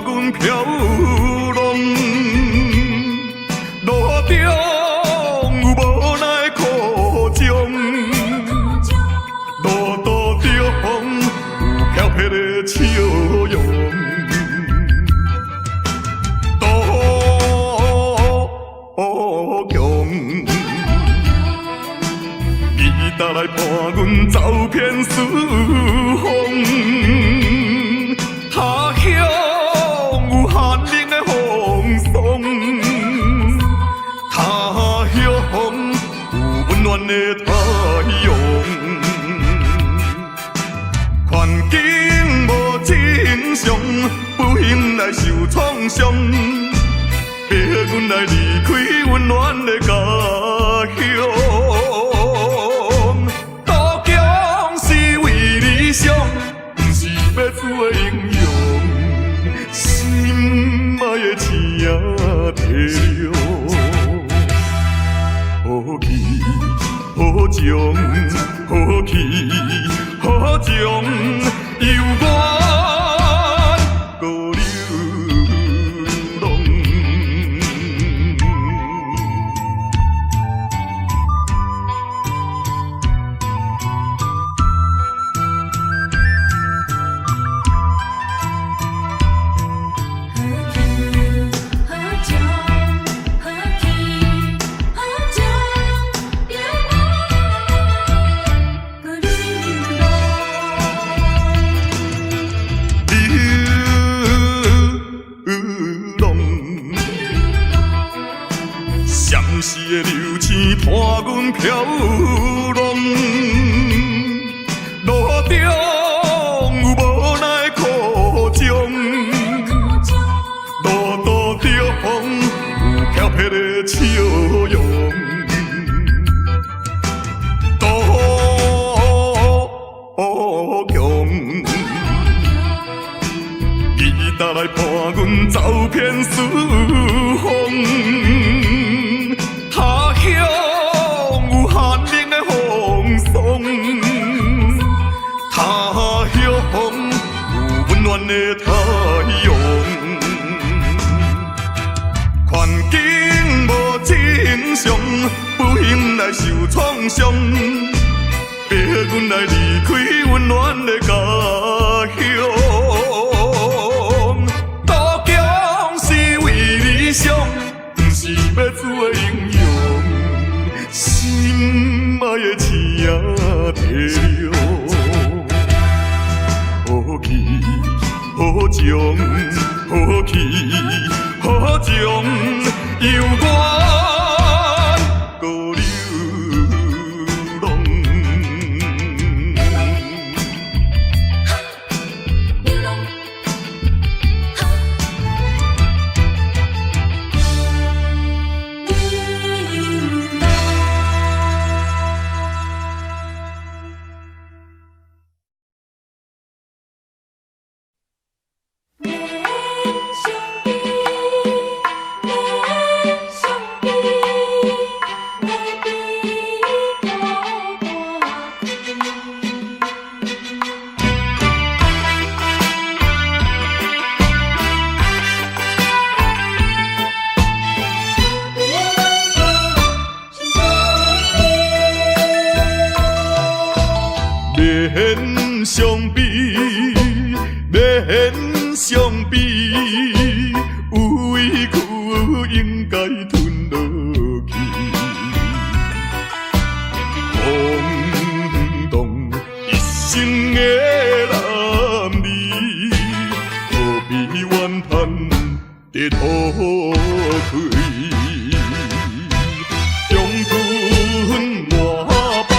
阮飄浪。路中有無奈苦衷，路途中有飄撇的笑容。杜強，伊搭來伴阮走遍四方。他鄉有寒冷的風霜，他鄉有溫暖的太陽。環境無正常，不幸來受創傷，逼阮來離開溫暖的家鄉。杜強是為理想，毋是欲做英雄。心愛的請體諒。何去何從？何去何從？猶原閣流浪。何去何從？何去何從？猶原閣流浪。流浪，閃烁的流星伴阮飄浪。路中有無奈苦衷，路途中有飄撇的笑容。杜強，伊搭來伴阮走遍四方。他鄉有寒冷的風霜，他鄉有溫暖的太陽。環境無正常，不幸來受創傷，逼阮來離開溫暖的家鄉。杜強是為理想，毋是欲做英雄。心愛的請體諒。何去何從？何去何從？猶原閣流浪。流浪。流浪。免相比，免相比，袂比孤單開。免相比，免相比，有委屈應該吞落去。轟動一生的男兒，何必怨嘆得吐氣？中吞滿腹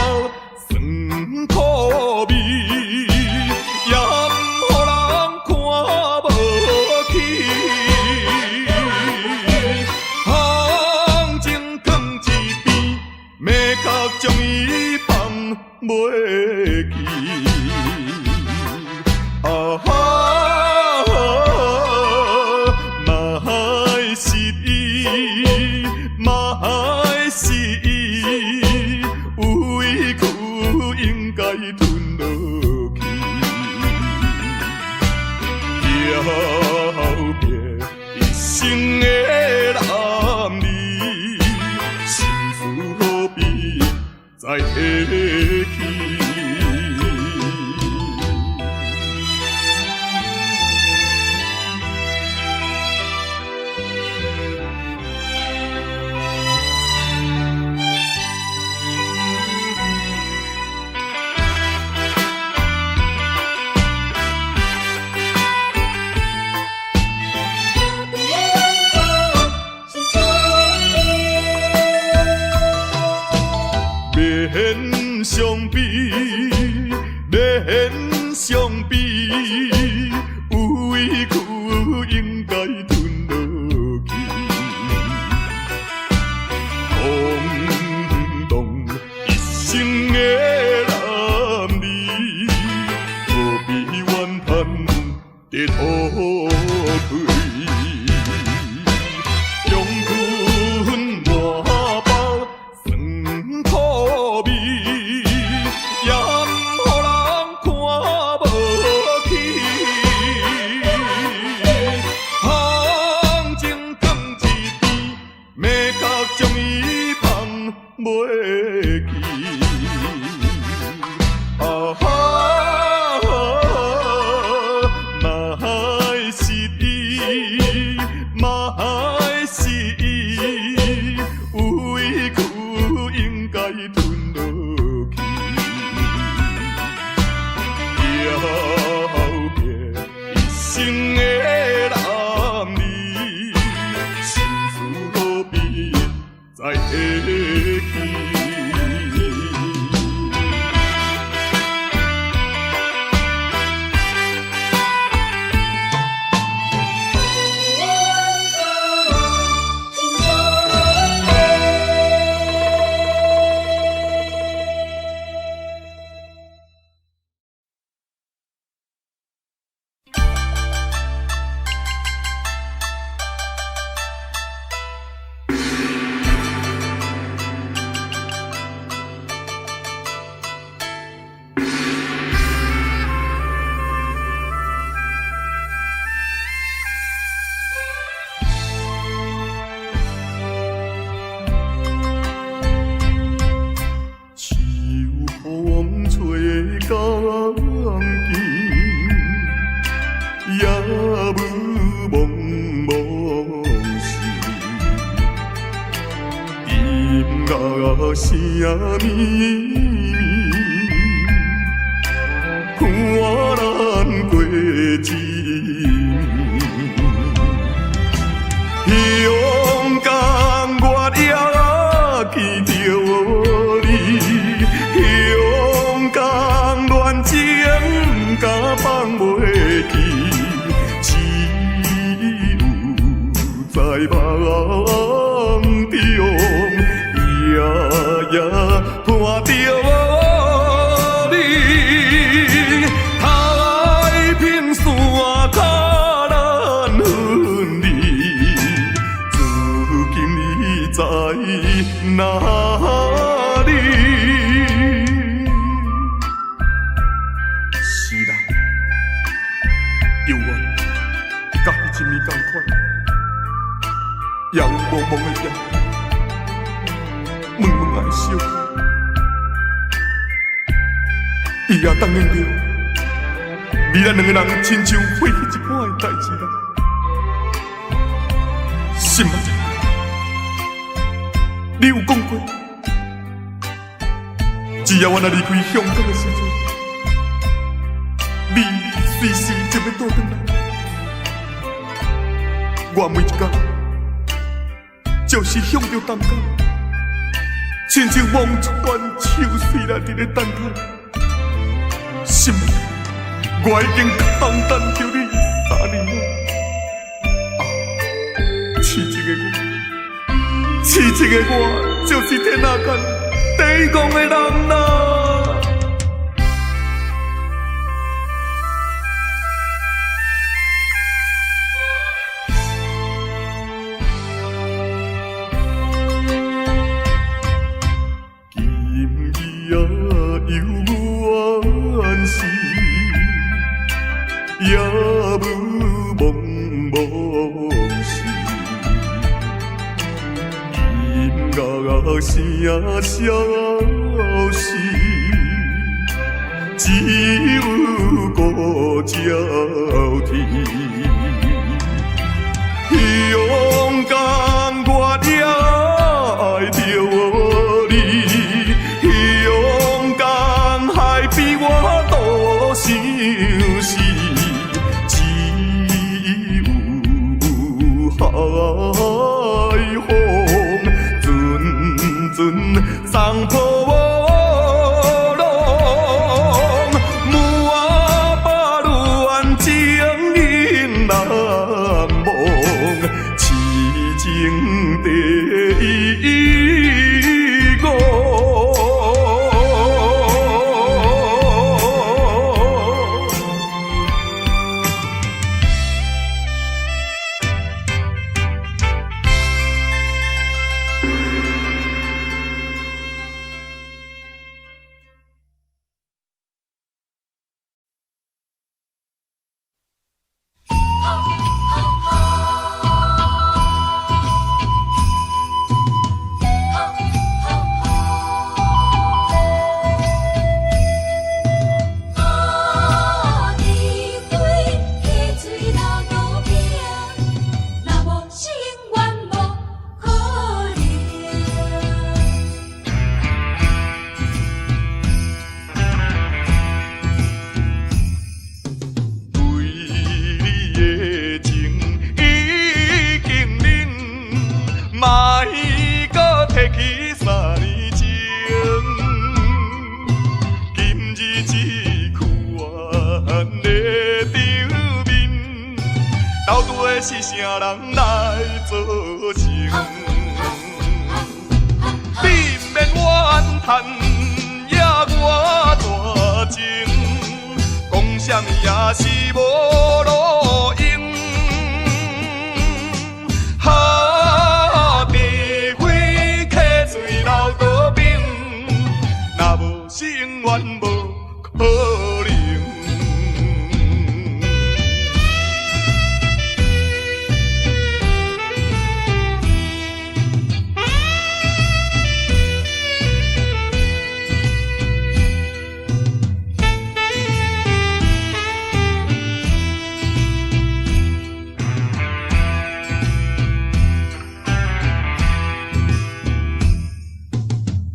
酸苦味，也予人看無起。行情囥一邊，罵甲將伊放袂記。啊哈，莫失意，莫失意，有委屈應該吞落去。調皮提起。免相比，免相比，有委屈應該吞落去。空洞一生的男兒，何必怨嘆的土氣？將軍滿腹酸苦味，也予人看無起。風箏囥一邊，馬殼將伊放袂記。啊哈，莫失意，莫失意，有委屈應該吞落去。了別一生的男兒，心事何必再提起？秋風吹江邊，夜霧濛濛時，音樂聲綿綿，伴咱過一暝。香港月夜見著你，香港戀情敢放袂記，只有在夢中，夜夜伴著你。太平山跤難分離，如今你在哪裡？是啦，猶原佮彼一暝仝款，也有濛濛的夜，濛濛的相會。伊也答應著，你咱兩个人親像過去一般的代誌啦。心啊，你有講過，只要我若離開香港的時陣，你隨時就欲倒轉來。我每一工就是向著東港，親像望穿秋水來佇咧等待。心，我已經空等著你3年了。啊，痴情的我，痴情的我，就是天下間第一戇的人啦。今夜猶原是夜霧濛濛時，音樂聲消失。交替。勇敢我也愛著你，勇敢海比我多相思，只有海風陣陣送波浪，母啊巴魯灣情意難忘，痴情第一個。啊，除非溪水流路边，若無是永遠無可能。對你的情已經冷，莫閣提起三年前。今日這款的場面，到底是啥人來造成？你免怨嘆，也我大情，講啥物也是無路用。哈，除非溪水流倒冰，若無是永遠無可能。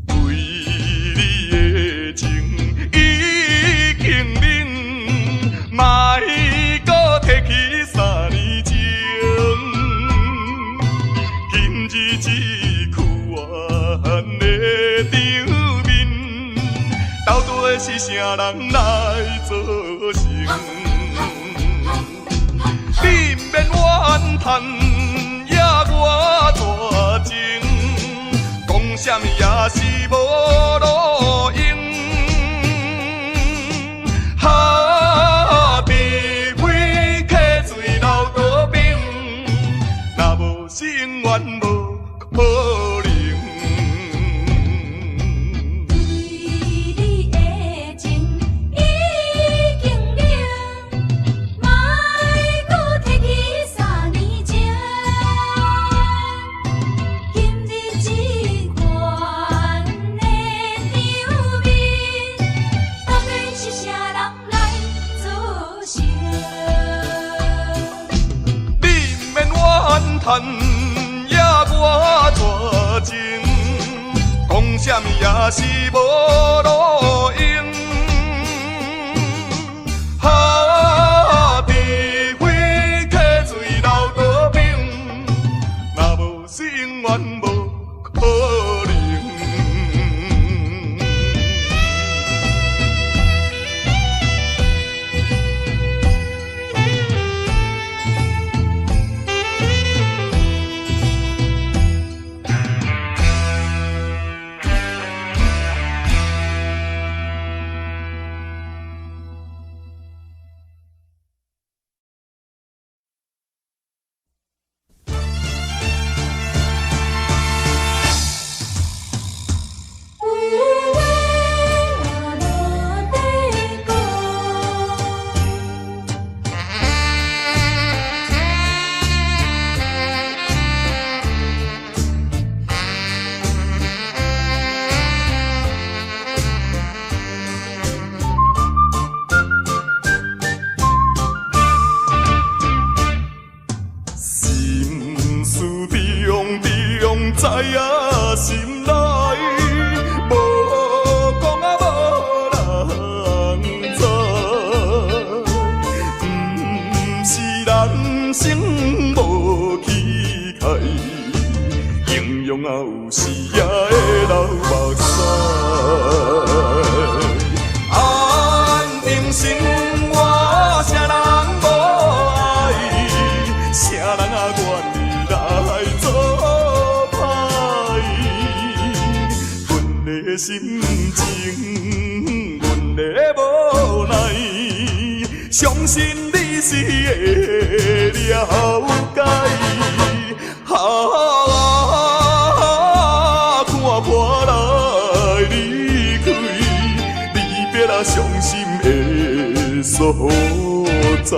對你的情已經冷，莫閣提起三年前。今日這款的場面，到底是啥人來造成？你免怨嘆，也我大情，講啥物也是無路用。哈，除非溪水流倒冰，若無是永遠無可能。對你的情已經冷，莫閣提起三年前。今日這款的場面，到底是啥人來造成？你免怨嘆，也我大情，講啥物也是無路用。哈，除非溪水流倒冰，若無是永遠無可能。啊有時也會流目屎。安定心，我啥人無愛，啥人啊願意來做歹？阮的心情，阮的無奈，相信你是會了解。啊，看破來離開，離別啊傷心的所在。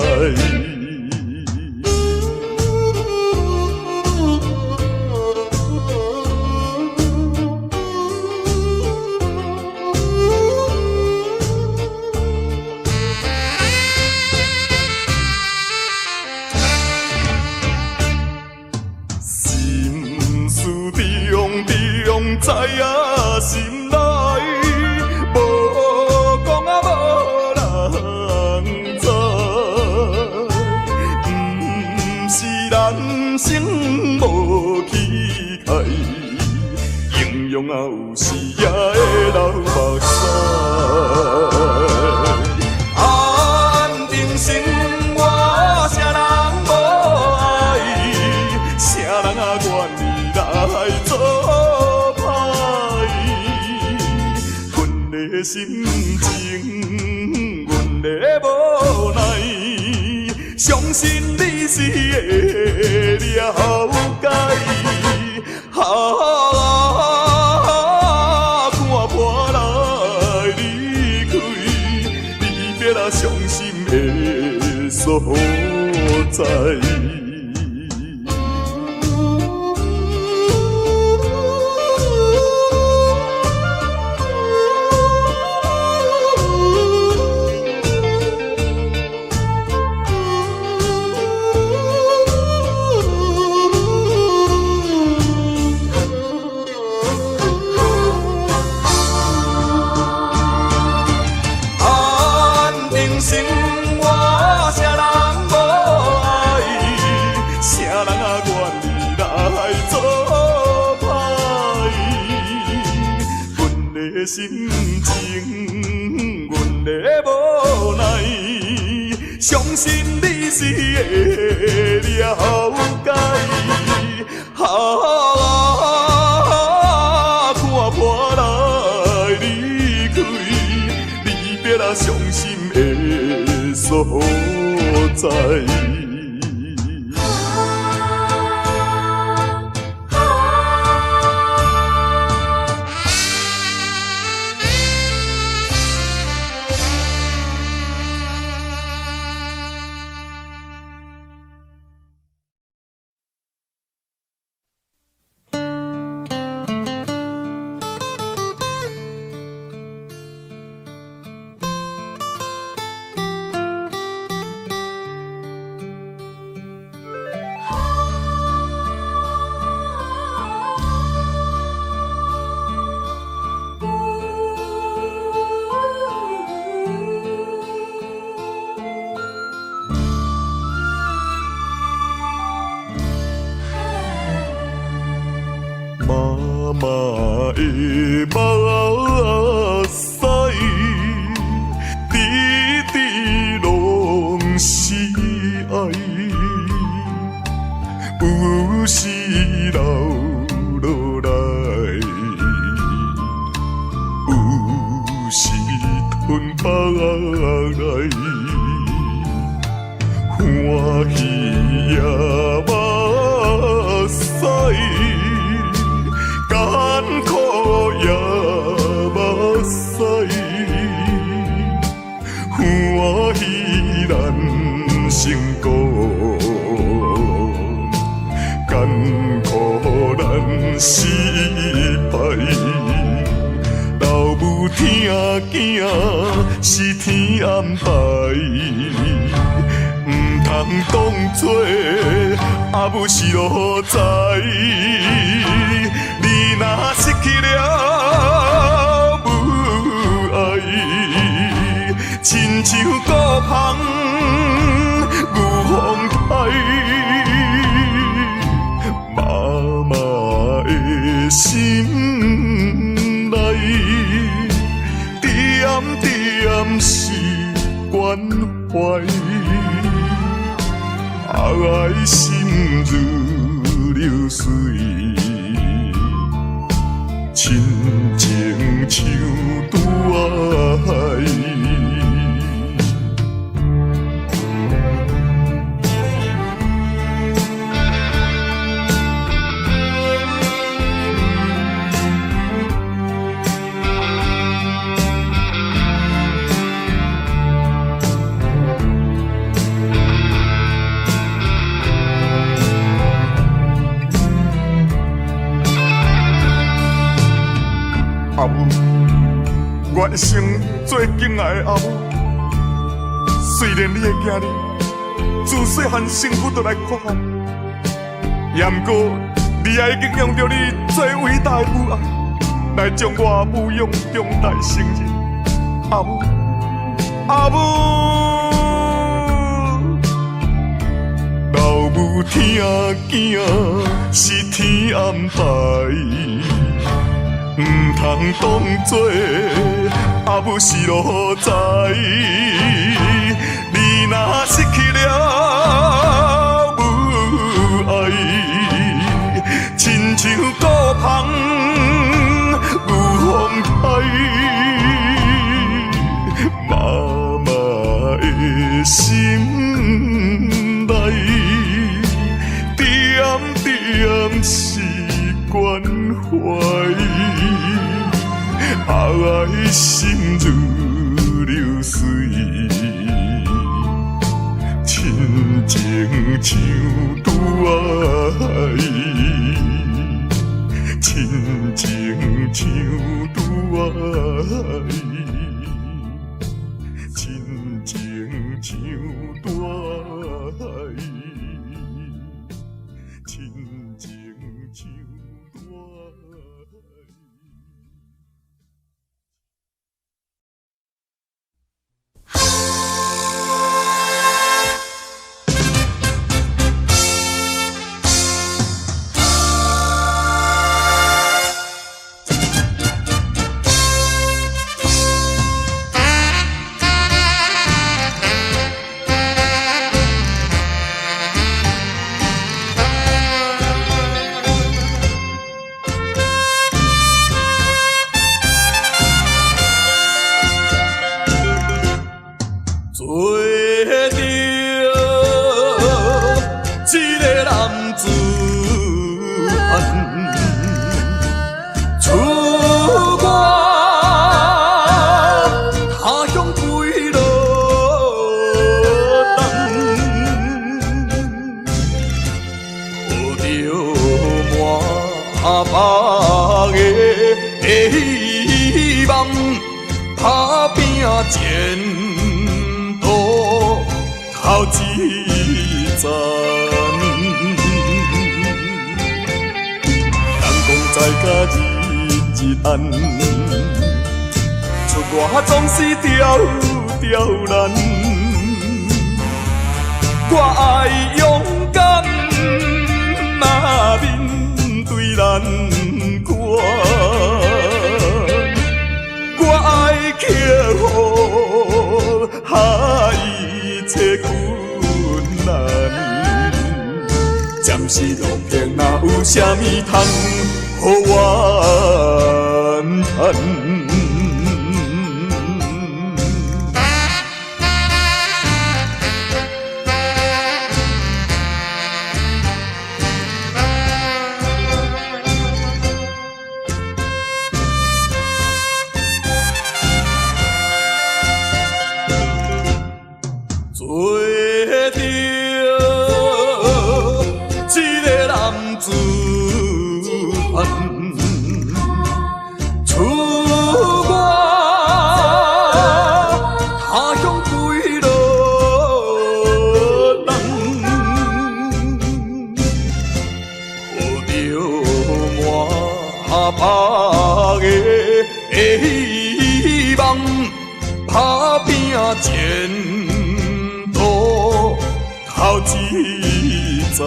心事重重在啊心內，無講啊無人知，毋是人生無期待，英雄啊有時也會流目屎。安定心，我啥人無愛，啥人啊願意來做歹？阮的心情，阮的無奈，相信你是會了解。啊，看破來離開，離別啊傷心的所在。安定心，我啥人無愛，啥人啊願意來做歹？阮的心情，阮的無奈，相信你是會了解。啊，看破來離開，離別啊傷心的所在。媽媽的目屎，滴滴攏是愛，有時流落來，有時吞腹內，歡喜也目屎。艱苦也目屎，歡喜難成功，艱苦難失敗。老母疼囝是天安排，毋通當作阿母是奴才。你若失去了母愛，親像孤芳牛風胎，媽媽的心关怀，爱心如流水，亲情像拄爱。阿母，我一生最敬爱的阿母，虽然你的囝儿自细汉身躯就来缺陷，也毋过你也已经用著你最伟大的母爱，来将我抚养长大成人。阿母，阿母，老母疼囝是天安排。毋通当作阿母是奴才，你若失去了母爱，亲像孤芳牛风台，妈妈的心内，点点是关怀。爱心如流水，亲情像拄爱，亲情像拄爱，亲情像拄爱，亲情像拄爱。做著一个男子汉，出外他乡几落冬，抱著满腹的希望，打拼前途头一站。人讲在家日日安，出外总是条条难。我爱勇敢啊面对难关，我爱克服一切困难。暂时路平，若有啥物通予怨叹？做著一个男子汉，出外他乡几落冬，抱著满腹的希望，打拼前途头一站。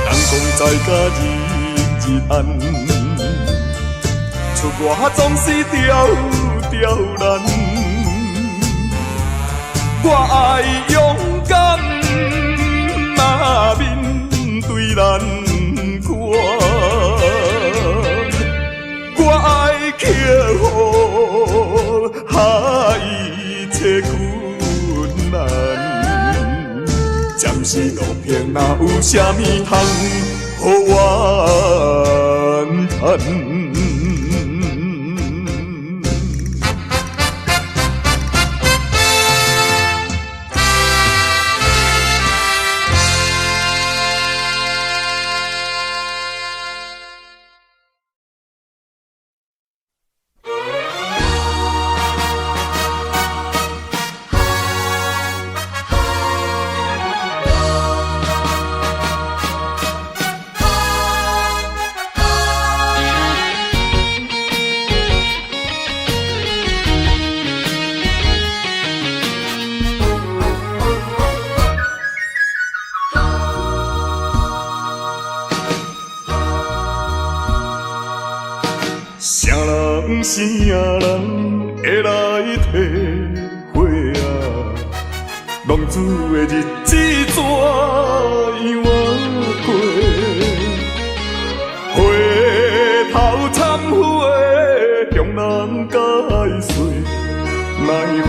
人讲在家日日安，出外总是条条刁難。我愛勇敢啊面對難關，我愛克服一切困難。暫時路平，若有啥物通予怨嘆？啥人啥人會來體會啊？浪子的日子怎樣仔過？回頭懺悔向人解釋，奈何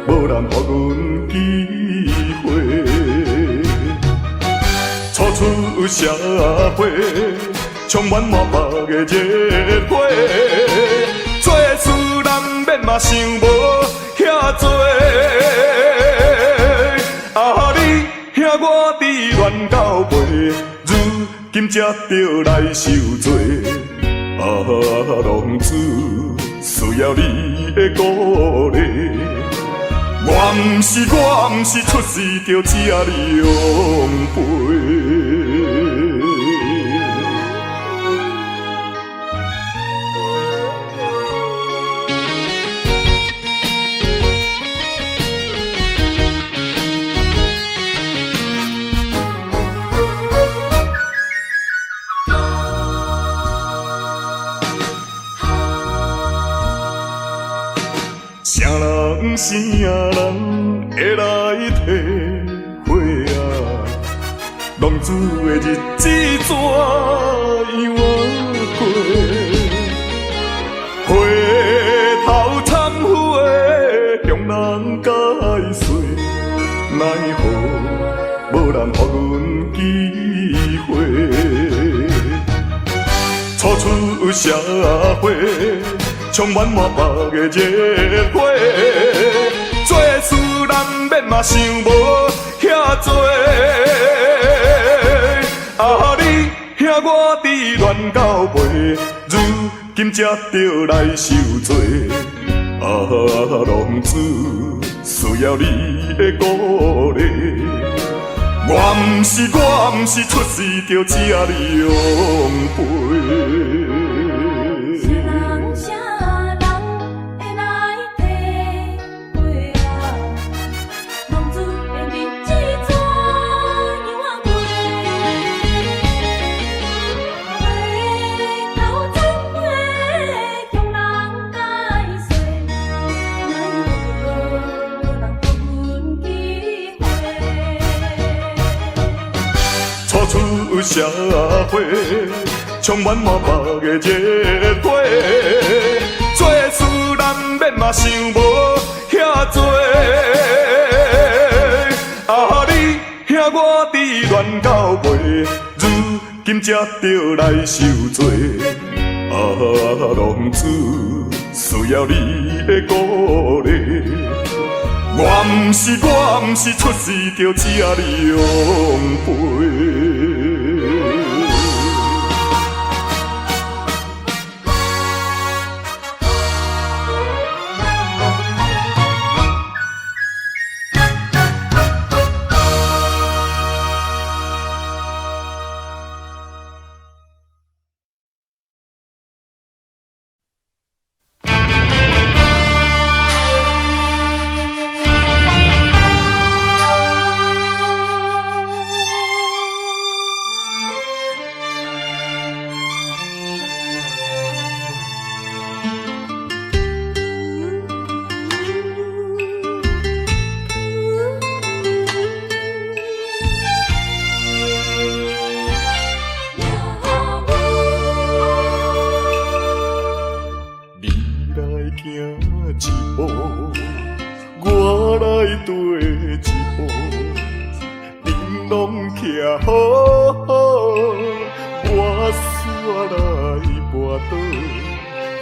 無人予阮機會。初出社會，充滿滿腹的熱血，做事難免嘛想無遐濟。啊，你兄我佇亂交陪，如今才著來受罪。啊，浪子需要你的鼓勵。我毋是出世就這樣肥。啥人啥人會來體會啊？浪子的日子怎樣仔過？回頭懺悔向人解釋，奈何無人予阮機會。初出社會，充滿滿腹的熱血，做事難免嘛想無遐濟。啊，你兄我佇亂交陪，如今才著來受罪。啊，浪子需要你的鼓勵。我毋是出世就這樣肥。啥人啥人會來體會啊？浪子的日子怎樣仔過？回頭懺悔向人解釋，奈何無人予阮機會。初出社會，充滿滿腹的熱血，做事難免嘛想無遐濟。啊，你兄我佇亂交陪，如今才著來受罪。啊，浪子需要你的鼓勵。我毋是出世就這樣肥。綴一步，恁攏徛好好，我煞來跋倒，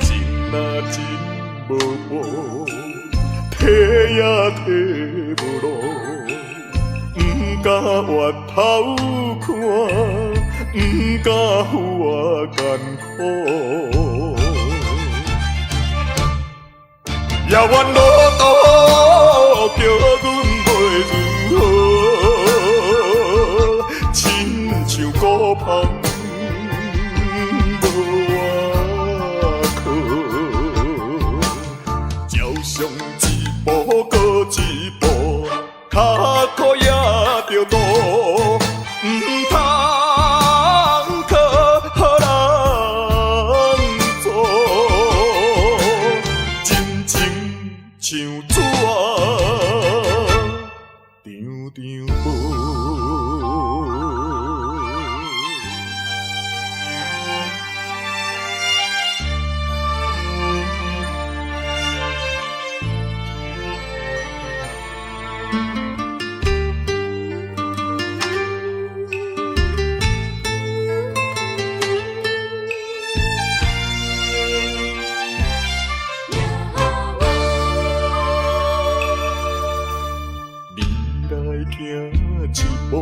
情若真無報，提也提無落，毋敢回頭看，毋敢予我艱苦。遙遠路途叫阮袂如何，親像孤帆無倚靠，照上一步閣一步，跤苦也著路，毋通靠人阻，真情像紙，張張薄。你來行一步，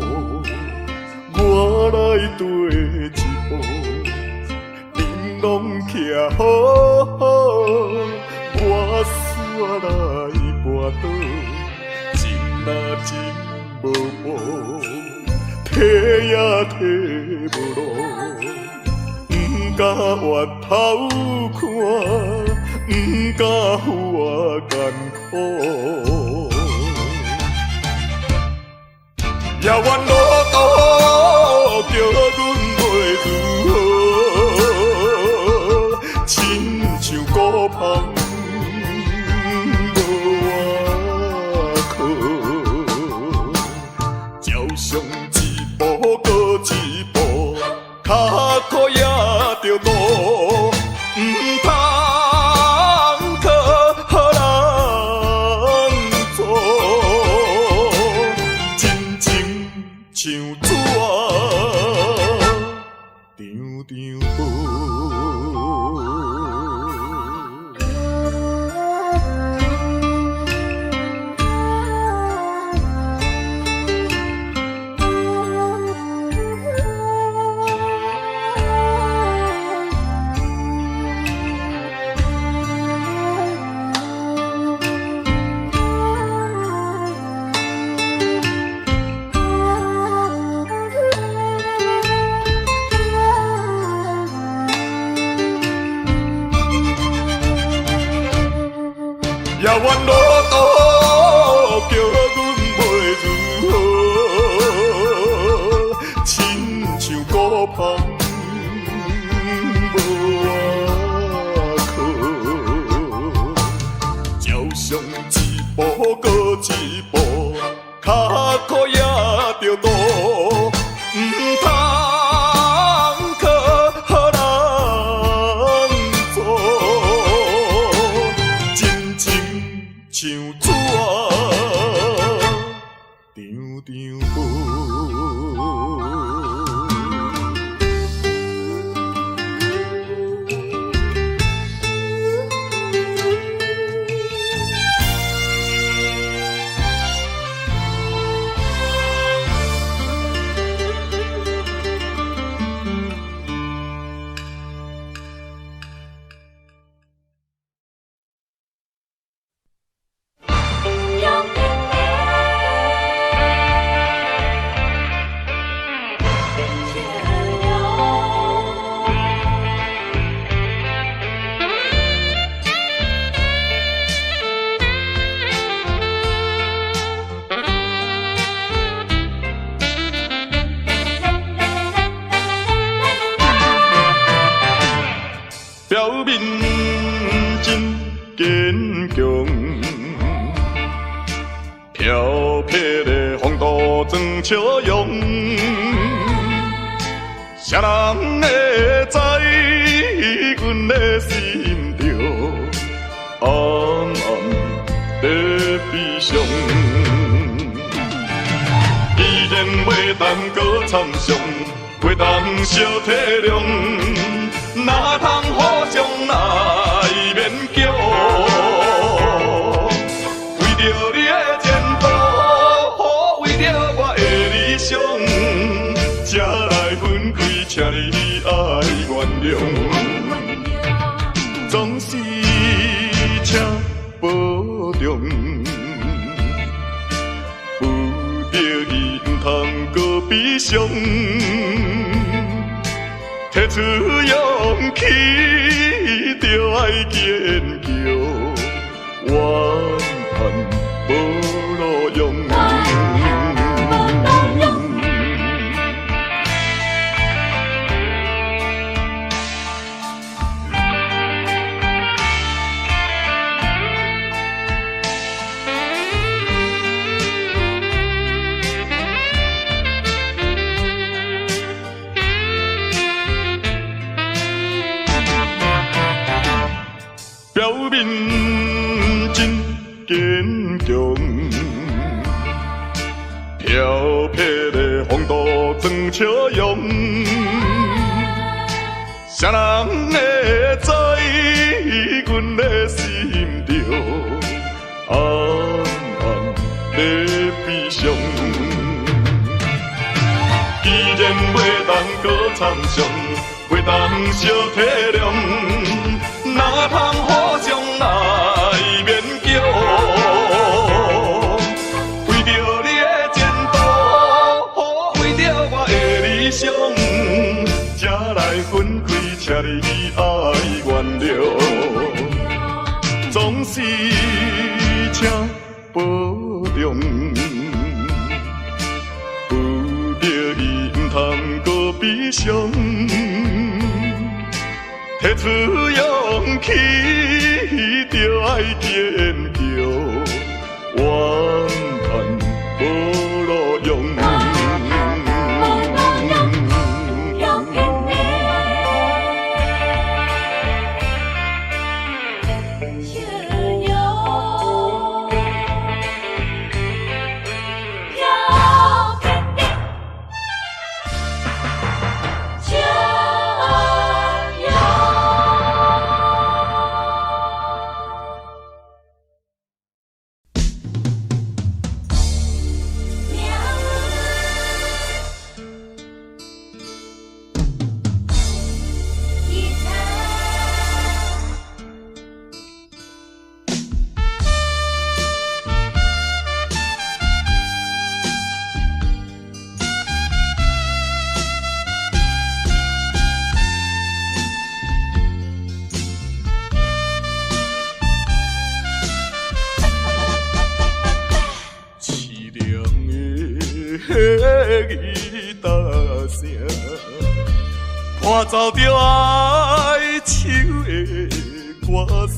我來綴一步，恁攏徛好好，我煞來跋倒，情若真無報，提也提無落，毋敢回頭看，毋敢予我艱苦。遙遠路途叫阮袂如何，親像孤帆無倚靠，照上一步閣一步，跤苦也著路，毋通靠人阻，真情像紙，張張薄。遙遠路途叫阮袂如何，親像孤帆無倚靠，照上一步閣一步，跤苦也著路，毋通靠人阻，真情像紙，張張薄。表面真堅強，飄撇的風度裝笑容，誰人會知阮的心中暗暗在悲傷？當閣參詳，袂當相體諒，哪通互相來勉強？為著你的前途，為著我的理想，才來分開，請你愛原諒。總是請保重，不得已毋通閣悲傷，提出勇氣，著愛堅強，怨嘆無路用。表面真堅強，飄撇的風度裝笑容，啥人會知阮的心中暗暗的悲傷？既然袂當閣參詳，袂當相體諒，哪通互相來勉強？為著你的前途，為著我的理想，才來分開，請你愛原諒。總是請保重，不得已毋通閣悲傷。提出勇氣，著愛堅強，怨嘆無路用。笑容，飄撇的笑容。命运吉他。淒涼的吉他聲，伴奏著哀愁的歌聲，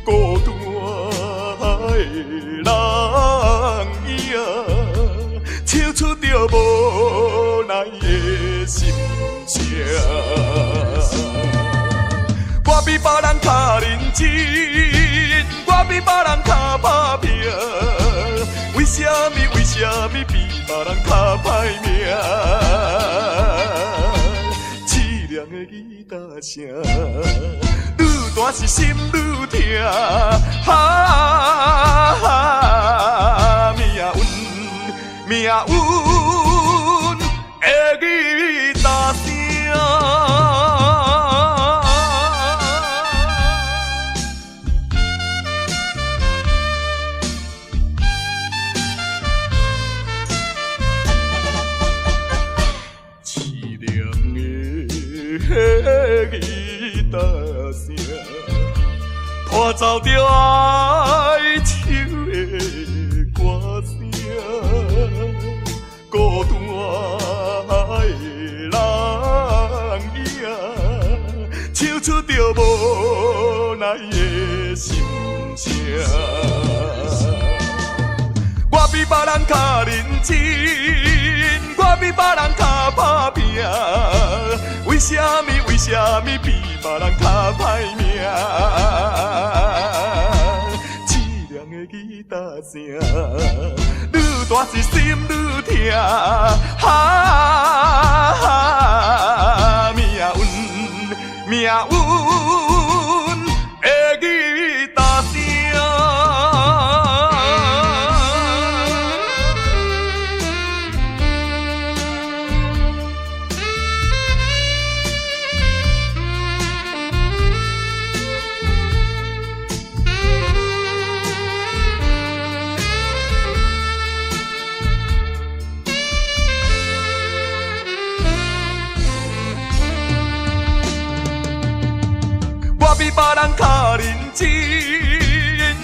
孤單的人影，唱出著無奈的心聲。我比別人較認真，我比別人較打拼，為啥物？為啥物比別人較歹命？淒涼的吉他聲，愈彈是心愈疼。哈，命運，命運的吉他聲。淒涼的吉他聲，伴奏著哀愁的歌聲，孤單的人影，唱出著無奈的心聲。我比別人較認真，我比別人較打拼，為啥物？為啥物比別人較歹命？淒涼的吉他聲，愈彈大是心愈疼，哈，命运，命运的吉他声。我比别人較認真，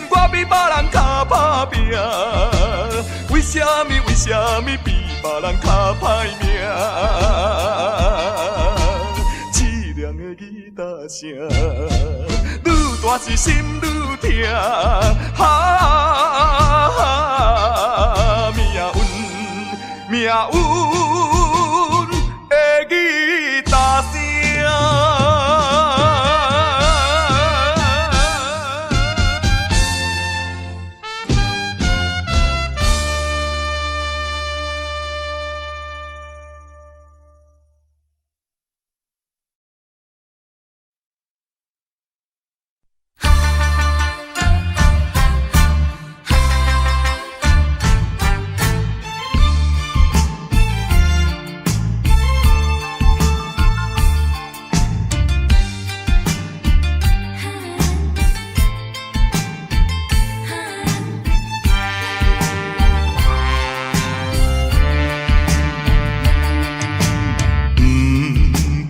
我比別人較打拼，為啥物？為啥物比別人較歹命？淒涼的吉他聲，愈大是心愈疼，哈，命運，命運的吉他聲。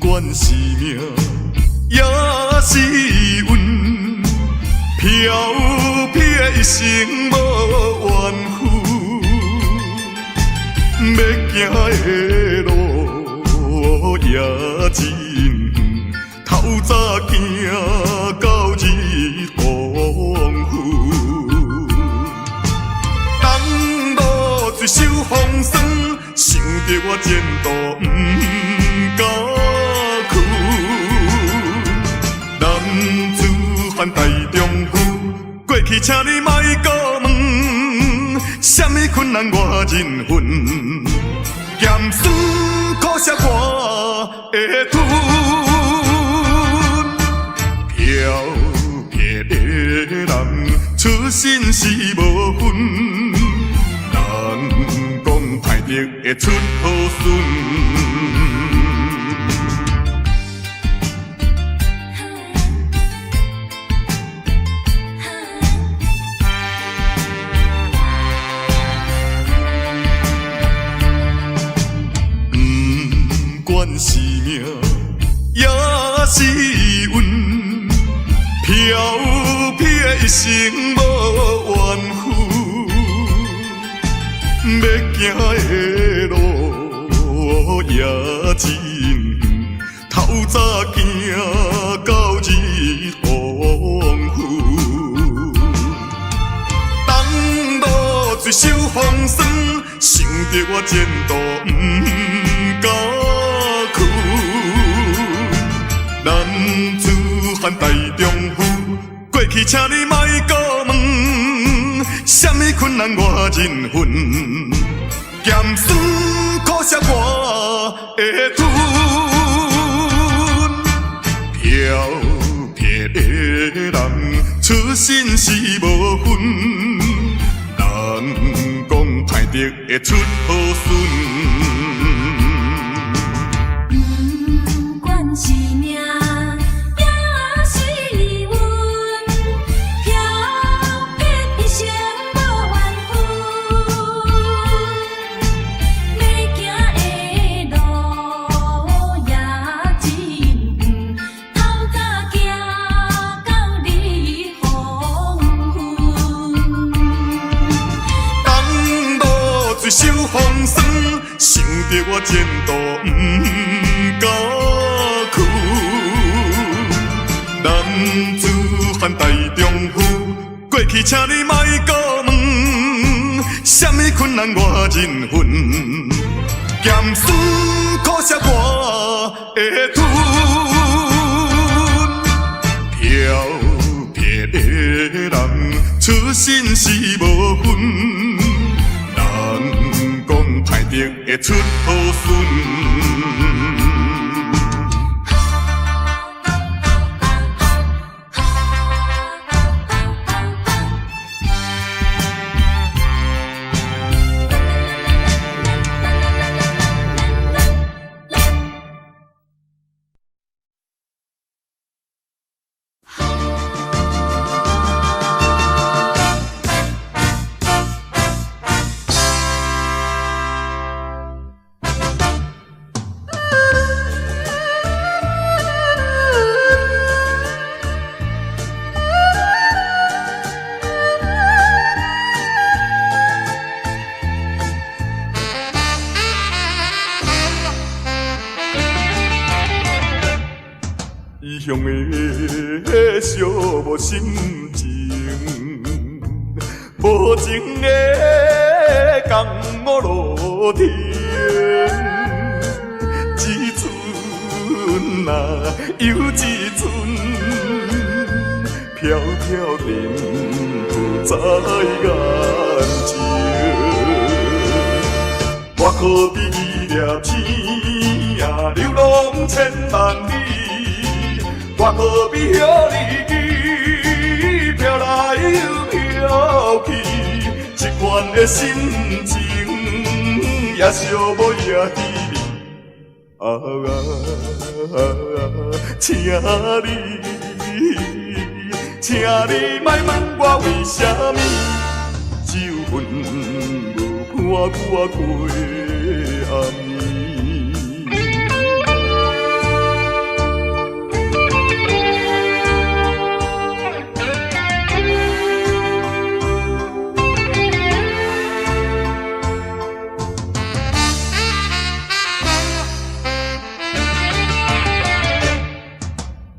不管是命也是运，飘撇一生無怨负，欲行的路也真远，透早行到日黄昏。东落水受风霜，想著我前途毋敢屈。男子汉大丈夫，过去请你莫阁问，啥物困难我认分，咸酸苦涩我会吞。飘撇的人出身是無分，人講歹德會出好孫。不管是命也是运，飘撇一生無怨负，欲行的路也真远，透早行到日黄昏。东落水受风霜，想著我前途毋敢屈。男子漢大丈夫，過去請你莫閣問，啥物困難我認分，鹹酸苦澀我會吞。飄撇的人出身是無分，人講歹德會出好孫。不管是命也是運，飄撇一生無怨負，欲行的路也真遠，透早行到日黃昏。東落水受風霜，想著我前途毋敢屈。男子漢大丈夫，過去請你莫閣問，啥物困難我認分，鹹酸苦澀我會吞。飄撇的人出身是無分，人定會出好孫。異鄉的寂寞心情，無情的仝我落停。一阵啊，又一阵，飘飘沉浮在眼前。我可比一粒星啊，流浪千萬里。我可比予你飄來又飄去，這款的心情也寂寞也凄美。啊啊，請你，請你莫問我為啥物，酒粉無伴我過暗暝。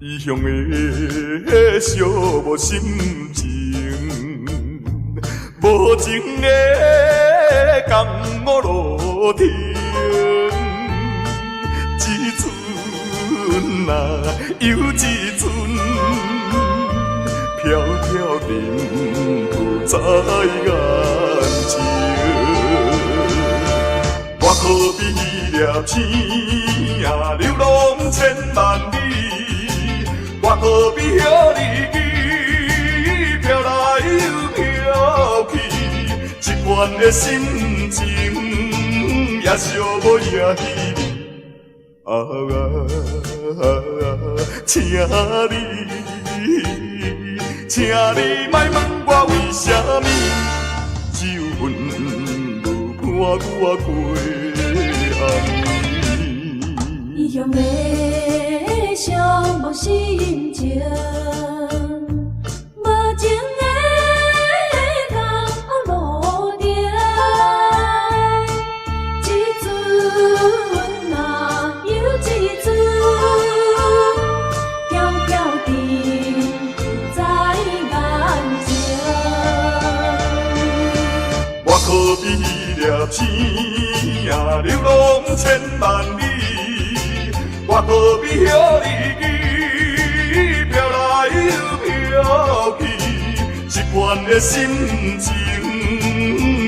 異鄉的寂寞心情，無情的仝我落停。一阵啊，又一阵，飘飘沉浮在眼前。我可比一粒星啊，流浪千萬里。我可比予你飄來又飄去，這款的心情也寂寞也凄美。啊啊，請你，請你莫問我為啥物，酒粉無伴我過暗暝。異鄉的寂寞心情，無情的仝我落停。一阵啊，又一阵，飘飘沉浮在眼前。我可比一粒星啊，流浪千萬里。我可比予你飄來又飄去，這款的心情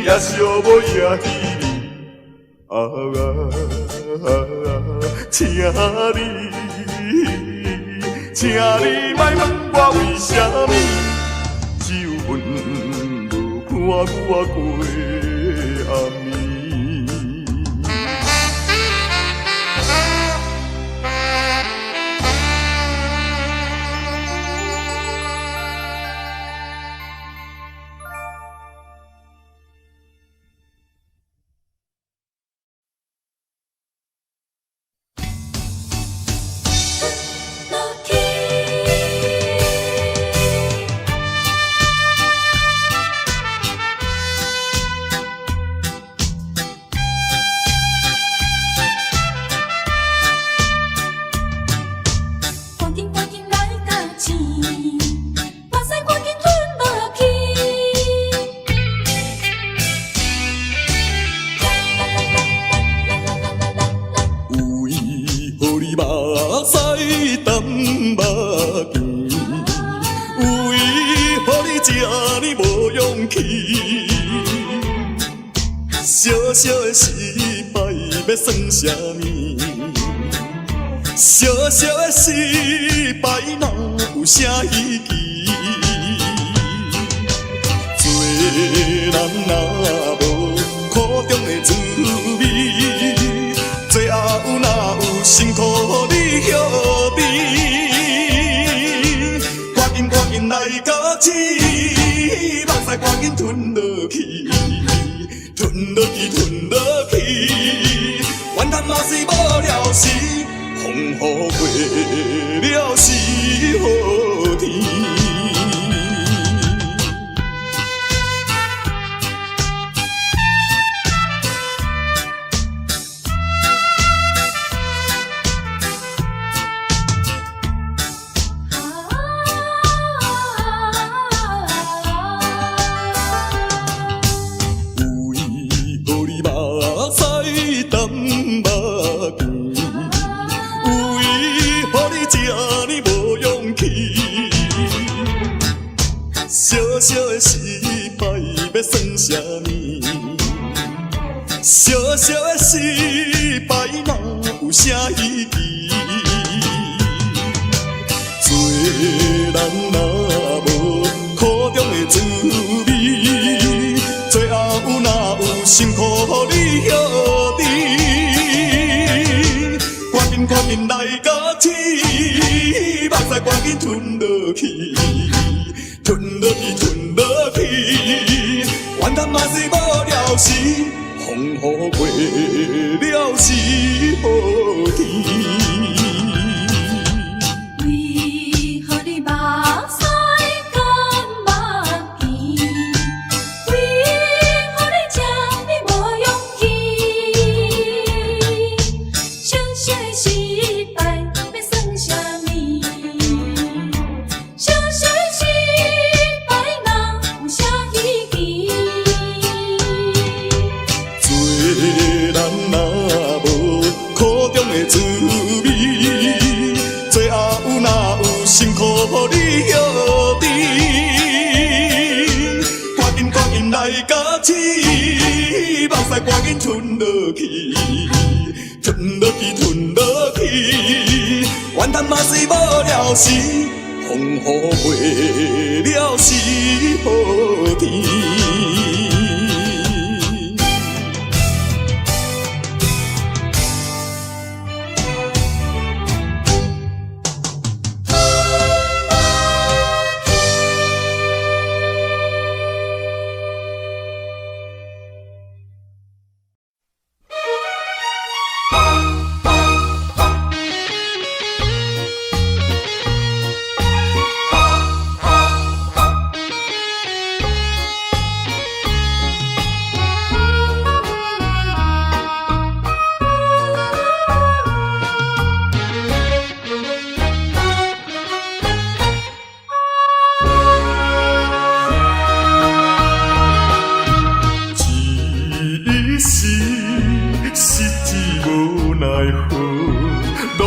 也寂寞也凄美。啊啊，請你，請你莫問我為啥物，酒粉無伴我過暗暝。趕緊趕緊來甲醒，目屎趕緊吞落去。有伊予你目屎澹目鏡，有伊予你這呢無勇氣，小小的失敗。欲算啥物？小小的失敗哪有啥稀奇？做人若無苦中的滋味，最後哪有辛苦你歇挃？趕緊趕緊來咬舌，目屎趕緊吞落去，吞落去吞落去，怨嘆嘛是無聊時，風雨過了是好天。為何你目屎澹目甜？為何你這呢無勇氣？小小的失敗欲算啥物？小小的失敗哪有啥稀奇？做人若無苦中的滋味，最後哪有辛苦你歇挃？趕緊趕緊來咬舌，目屎趕緊吞落去，吞落去吞落去，怨嘆嘛是無聊時，風雨過了是好天。為何你目屎乾目甜？為何你這呢無勇氣？小小的失敗欲算啥物？小小的失敗哪有啥稀奇？做人若無苦中的滋味，最後哪有辛苦你歇挃？趕緊趕緊來咬舌，目屎趕緊吞落去，吞落去吞落去，怨嘆嘛是無聊時，風雨過了是好天。一時失志無奈何，落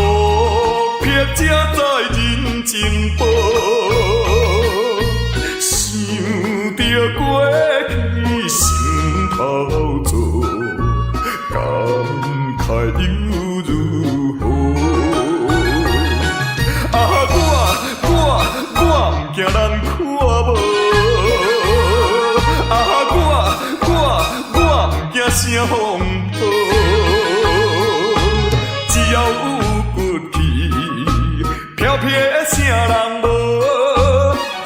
魄才知人情薄。想著過去心頭燥，感慨又如何？啊，我毋驚人看無，啊，我毋驚啥風波，只要有骨氣，飄撇啥人無？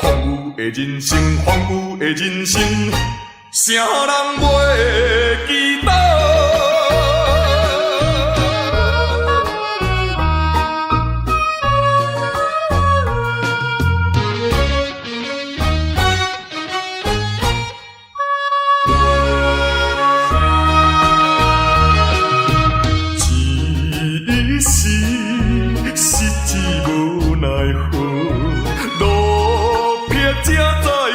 風雨的人生，風雨的人生，啥人袂記得？一時失志無奈何，落魄才知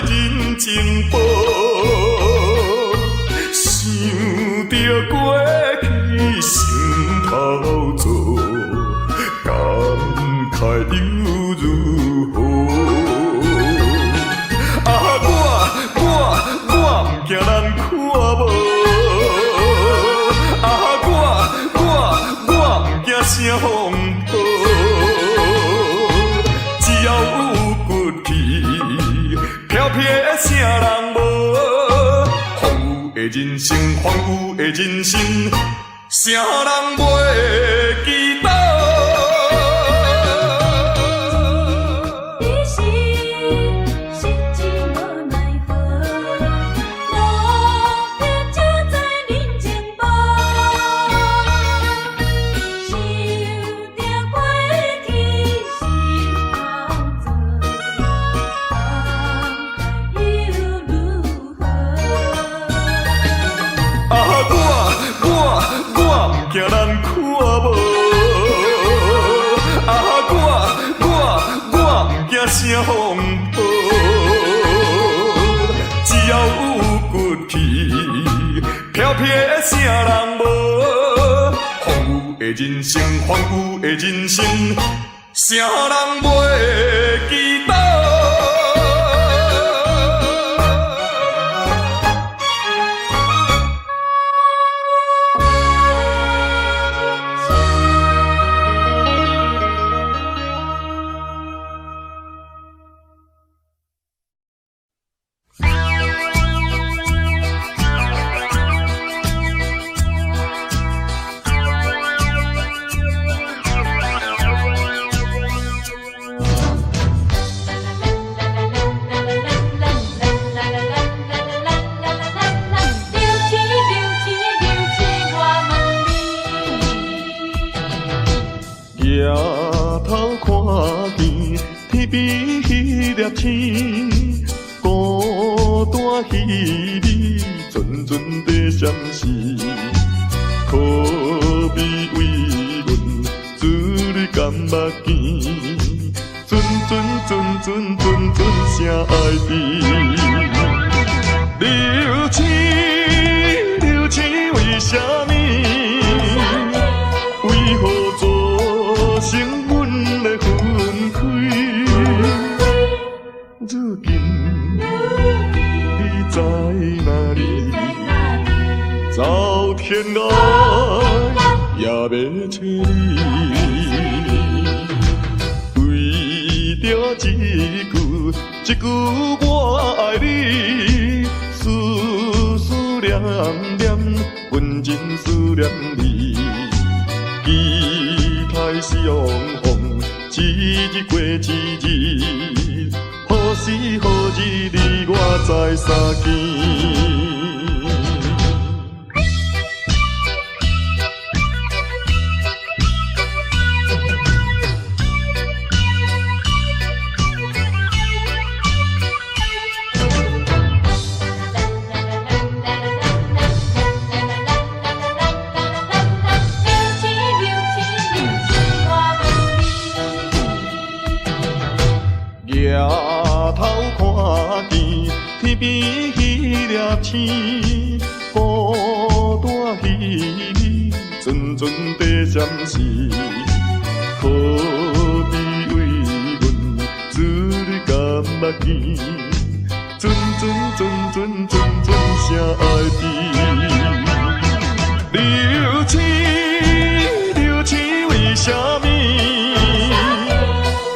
人情薄。想著過去心頭燥，感慨又如何？啊，我毋驚人看無，啊，我啥風波，只要有骨氣，飄撇的啥人無？風雨的人生，風雨的人生，啥人袂記得？你是實際無奈何，落魄才知人情薄。想著過去心頭做，放開又如何？啊！我毋驚人看無，啊！我毋驚啥風波，只要有骨氣，飄撇的啥人無？風雨的人生，風雨的人生，啥人袂記得？劉星劉星劉星，我問你。抬頭看見天邊彼粒星，孤單彼暝，陣陣在閃爍，可比為阮珠淚甘目見，陣陣陣陣陣陣聲愛甜。流星流星為啥物？為何造成阮的分開？如今你在哪裡？走天涯也欲揣你。為著一句一句我愛你，思思念念，阮真思念你。期待相逢，一日過一日，何時何日你我再相見？劉星劉星劉星，我問你。抬頭看見天邊彼粒星，孤單彼暝，陣陣在閃爍，可比為阮珠淚甘目見，陣陣陣陣陣陣聲愛甜。流星流星為啥物？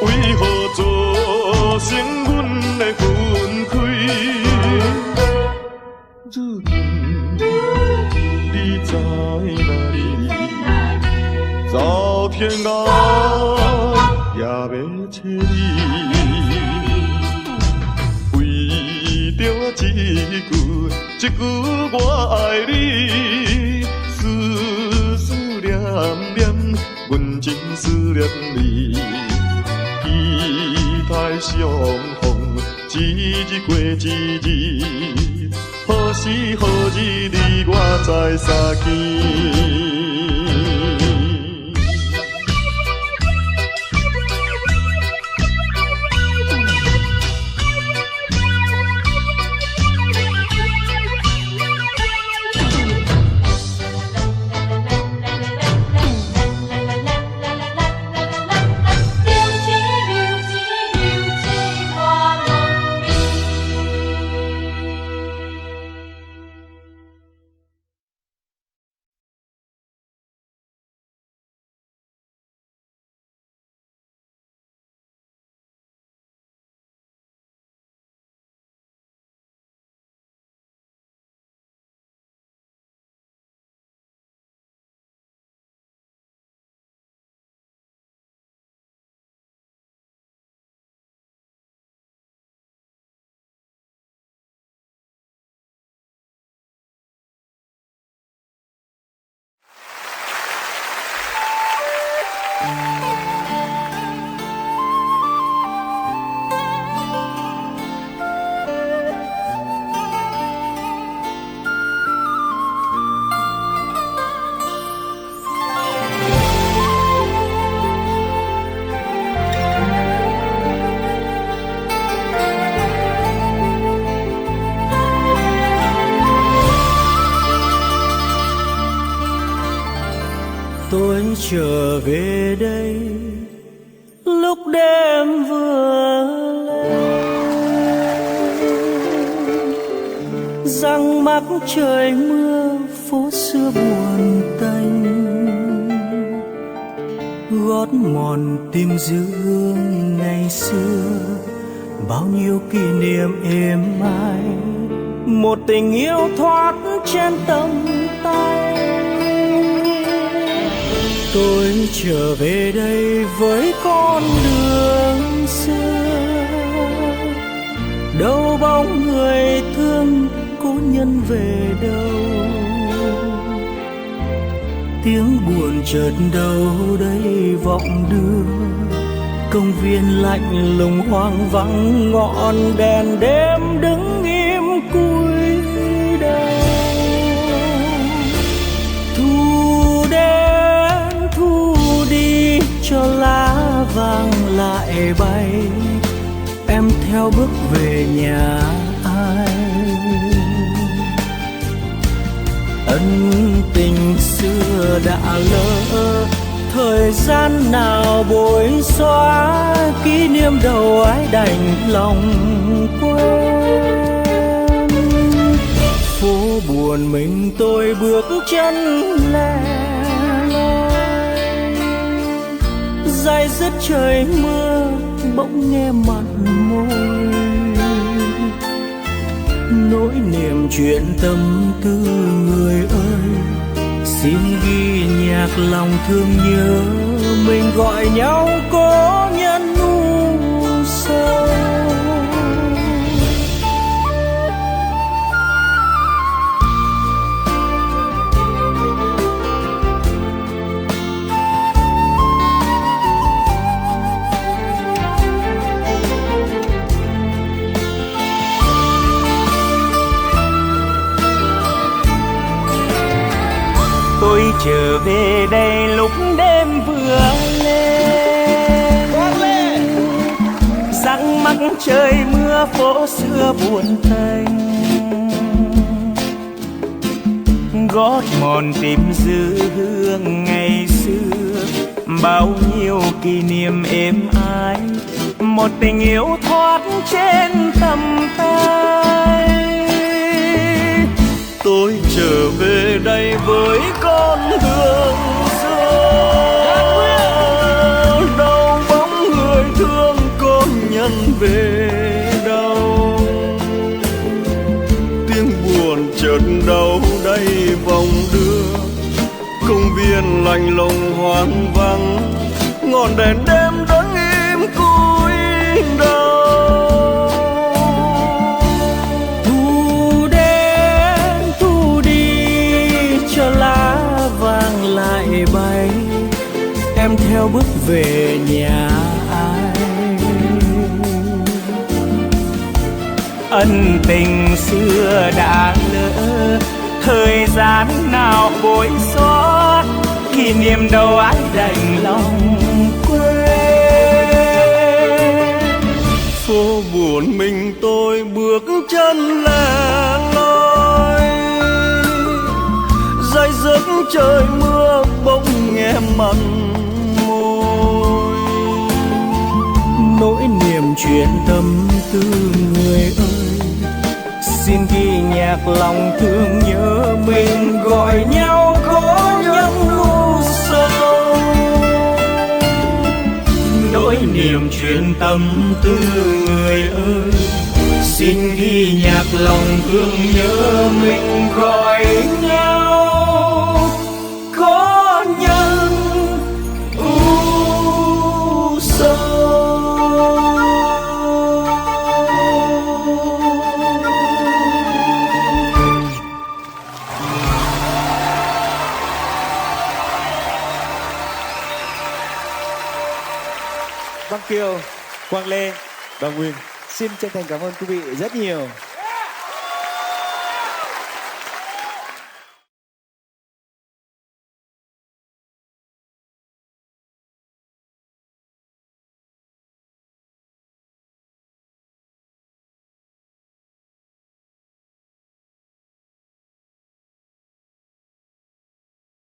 為何造成阮的分開？如今你在哪裡？走天涯也欲揣你。為著一句一句我愛你，思思念念，阮真思念你。期待相逢，一日過一日，何時何日你我再相見？劉星劉星劉星，我問你。Trở về đây lúc đêm vừa lên, giăng mắc trời mưa, phố xưa buồn tênh, gót mòn tìm dư hương ngày xưa, bao nhiêu kỷ niệm êm ái, một tình yêu thoát trên tầm tay. Tôi trở về đây với con đường xưa, đâu bóng người thương cố nhân về đâu, tiếng buồn chợt đâu đây vọng đưa, công viên lạnh lùng hoang vắng, ngọn đèn đêm đứng im cúi đầu. Thu đến thu đi cho lá vàng lại bay, em theo bước về nhà ai. Ân tình xưa đã lỡ, thời gian nào bội xóa, kỷ niệm đầu ai đành lòng quên. Phố buồn mình tôi bước chân lẻ loi, day dứt trời mưa bỗng nghe mặn môi, nỗi niềm chuyện tâm tư người ơi, xin ghi nhạc lòng thương nhớ, mình gọi nhau cố nhân u sầu. Tôi trở về đây lúc đêm vừa lên, giăng mắc trời mưa, phố xưa buồn tênh, gót mòn tìm dư hương ngày xưa, bao nhiêu kỷ niệm êm ái, một tình yêu thoát trên tầm tay. Tôi trở về đây với con đường xưa, đâu bóng người thương cố nhân về đâu, tiếng buồn chợt đâu đây vòng đưa, công viên lạnh lùng hoang vắng, ngọn đèn đêm đứng im cúi đầu. Thu đến thu đi cho lá vàng lại bay, em theo bước về nhà ai. Ân tình xưa đã lỡ, thời gian nào bội xót, kỷ niệm đâu ai đành lòng quên. Phố buồn mình tôi bước chân lẻ loi, day dứt trời mưa bỗng nghe mặn môi, nỗi niềm chuyện tâm tư người ơi, xin ghi nhạc lòng thương nhớ, mình gọi nhau cố nhân u sầu. Nỗi niềm chuyện tâm tư người ơi, xin ghi nhạc lòng thương nhớ, mình gọi nhau cố nhân u sầu. Quang Kiều, Quang Lê và Nguyên xin chân thành cảm ơn quý vị rất nhiều.